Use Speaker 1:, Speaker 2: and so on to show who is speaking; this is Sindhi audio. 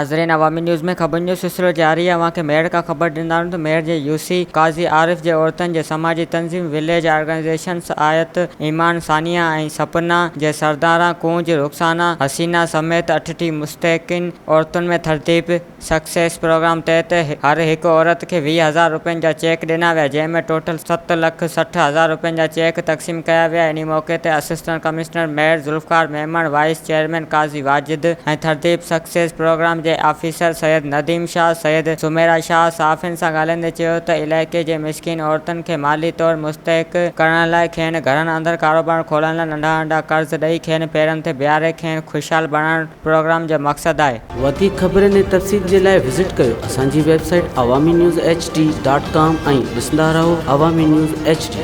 Speaker 1: ناظرين عوامي نيوز ۾ خبرن جو سلسلو جاري آهي اوهان کي ميهڙ کان خبر ڏيندا آهيون ته ميهڙ جي يو سي قاضي عارف جي عورتن جي سماجي تنظيم وليج آرگنائيزيشنس آيت ايمان ثانيه ۽ سپنا جي سرداران ڪونج رخسانه حسينه سميت 38 مستحقين عورتن ۾ ٿرديپ سڪسيس پروگرام تحت هر هڪ عورت کي 20 هزار روپين جا چيڪ ڏنا ويا جنهن ۾ ٽوٽل 7 لک 60 هزار روپين جا چيڪ تقسيم ڪيا ويا انهي موقعي تي assistant commissioner Mehar Zulfiqar Memon vice chairman Qazi Wajid ۽ Thardip success programme جي آفيسر سيد نديم شاهه سيد سميرا شاهه صحافين سان ڳالهائيندي چيو ته علائقي جي مسڪين عورتن کي مالي طور مستحڪ ڪرڻ لاء کين گهرن اندر ڪاروبار کولڻ لاء ننڍا ننڍا قرض ڏئي کين پيرن تي بيهاري کين خوشحال بڻائڻ پروگرام جو مقصد آهي.
Speaker 2: وڌيڪ خبرن ۽ تفصيل جي لاء وزٽ ڪيو اسان جي website Awami news H D dot com ۽ ڏسندا رهو عوامي نيوز ايڇ ڊي.